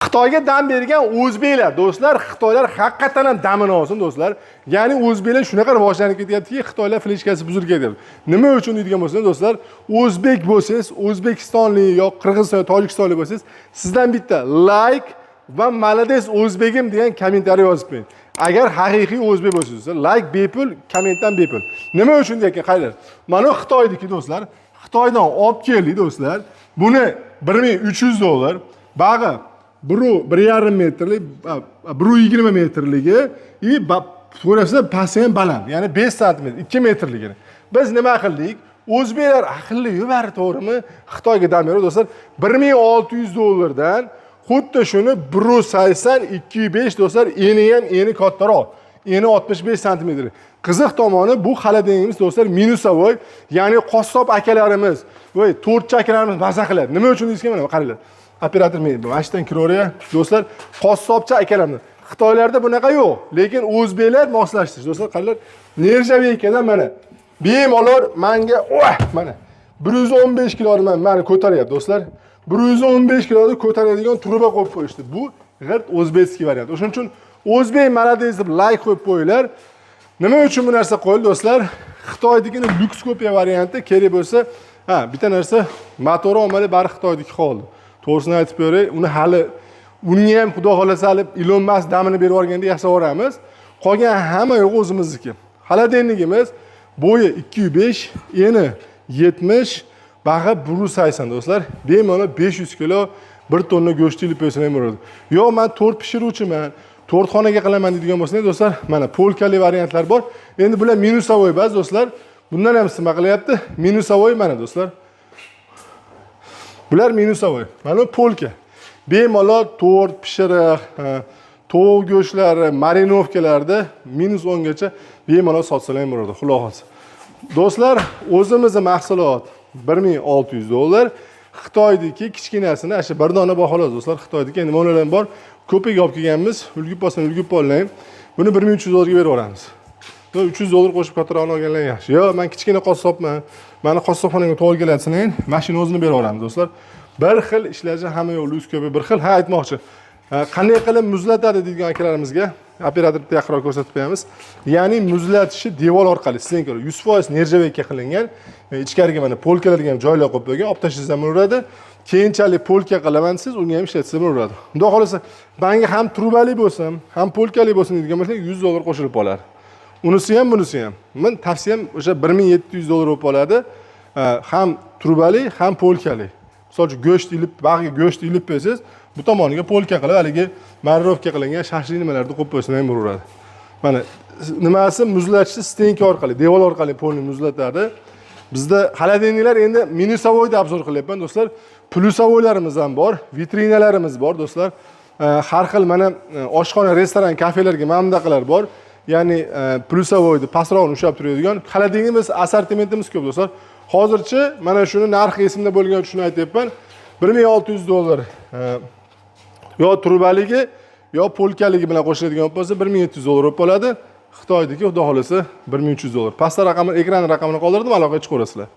Xitoyga dam bergan o'zbeklar, do'stlar, xitoylar haqiqatan ham damini olsin, do'stlar. Ya'ni o'zbeklar shunaqa rivojlanib ketyaptiki, xitoylar fleshkasi buzilib ketyapti. Nima uchun deydigan bo'lsangiz, do'stlar, o'zbek bo'lsangiz, o'zbekistonlik yo Qirg'iziston, tojikistonlik bo'lsangiz, sizdan bitta layk va "Молодец, o'zbegim" degan kommentariy yozib qo'ying. Agar haqiqiy o'zbek bo'lsangiz, layk bepul, kommentdan bepul. Nima uchun deyotgan, qaranglar. Mana bu Xitoyniki, do'stlar. Xitoydan olib keldik, do'stlar. Buni 1300 dollar. Bag'i 1,5 metrlik, 1,20 metrligi и ko'ryapsizlar, pasti ham baland, ya'ni 5 santimetr, 2 metrligini. Biz nima qildik? O'zbeklar aqlli bari, to'g'rimi? Xitoyga dam beradi, do'stlar. 1600 dollardan xuddi shuni 1,80, 2,5, do'stlar, eni ham, eni kattaroq. Eni 65 santimetr. Qiziq tomoni, bu холодильник imiz, do'stlar, минусовой, ya'ni qassob akalarimiz, voy, tortchi akalarimiz maza qiladi. Nima uchun deysizlar, mana qaranglar. Operator men mana shu yerdan kiraveraya, do'stlar, qassobchi akalarimiz. Xitoylarda bunaqa yo'q, lekin o'zbeklar moslashdi. Do'stlar, qaranglar, нержавейка dan mana bemalol manga, oh, mana 115 kiloni mana ko'taryapti, do'stlar. 115 kiloni ko'taradigan truba qo'yib qo'yishdi. Bu g'irt узбекский variant. O'shaning uchun "O'zbek молодец" deb layk qo'yib qo'yinglar. Nima uchun bu narsa qo'yildi, do'stlar? Xitoydikini lyuks kopiya varianti kerak bo'lsa, ha, bitta narsa, motori olmadi, bari Xitoydiki qoldi. To'g'risini aytib beray, uni hali, unga ham xudo xohlasa hali Ilon Mask damini berib yuborganda yasab yuboramiz. Qolgan hamma yo'q o'zimizniki. Холодильник imiz bo'yi 2,5, eni 70, bag'i 1,80, do'stlar. Bemalol 500 kilo, 1 tonna go'sht ilib qo'ysa ham bo'ladi. Yo'q, men tort pishiruvchiman, tortxonaga qilaman deydigan bo'lsangiz, do'stlar, mana polkali variantlar bor. Endi bular минусовой baz, do'stlar. Bundan ham nima qilyapti? Минусовой mana, do'stlar. Bular минусовой. Mana bu polka. Bemalol tort, pishiriq, tovuq go'shtlari, marinovkalarda -10 gacha bemalol sotsalar ham bo'ladi, xudo xohlasa. Do'stlar, o'zimizni mahsulot 1600 dollar. Xitoydiki kichkinasini, ana shu bir dona bor xolos, do'stlar. Xitoydiki endi mana ham bor. Ko'pik olib kelganmiz. Ulgib bo'lsin, ulgib ollang. Buni 1300 dollarga berib yuboramiz. Yo, 300 dollar qo'shib kattarog'ini olganlar yaxshi. Yo, men kichkina qassobman. Mani qassobxonamga to'g'ri keladi, mashina o'zini berib yuboramiz, do'stlar. Bir xil ishlashi, hamma yo'q, lyuks ko'pi bir xil. Ha, aytmoqchi. Qanday qilib muzlatadi deydigan akalarimizga operator bitta yaqinroq ko'rsatib qo'yamiz. Ya'ni muzlatishi devor orqali, стенка 100% нержавейка qilingan. Ichkariga mana polkalarga ham joylar qo'yib qo'ygan, olib tashlasangiz ham bo'laveradi. Keyinchalik polka qilaman siz, unga ham ishlatsa bo'laveradi. Xudo xohlasa, manga ham trubali bo'lsin, ham polkali bo'lsin deydigan bo'lsak, 100 dollar qo'shilib qoladi. Unisi ham, bunisi ham. Men tavsiyam o'sha 1700 dollar bo'lib qoladi. Ham trubali, ham polkali. Misol uchun, go'sht ilib, bag'ga go'sht ilib qo'ysangiz, bu tomoniga polka qilib, haligi marinovka qilingan shashlik nimalarni qo'yib qo'ysa ham bo'laveradi. Mana nimasi, muzlatishni стенка orqali, devor orqali polni muzlatadi. Bizda холодильник lar endi минусовой da обзор qilyapman, do'stlar. Плюсовой larimiz ham bor, vitrinalarimiz bor, do'stlar. Har xil mana oshxona, restoran, kafelarga mana bunaqalar bor. Ya'ni плюсовой ni pastrog'ini ushlab turadigan холодильник imiz, assortimentimiz ko'p, do'stlar. Hozircha mana shuni narxi esimda bo'lgani uchun shuni aytyapman. 1600 dollar yo trubaligi, yo polkaligi bilan qo'shiladigan bo'lsa, 1700 dollar bo'lib qoladi. Xitoydiki xudo xohlasa 1300 dollar. Pastda raqamini, ekran raqamini qoldirdim, aloqaga chiqaverasizlar.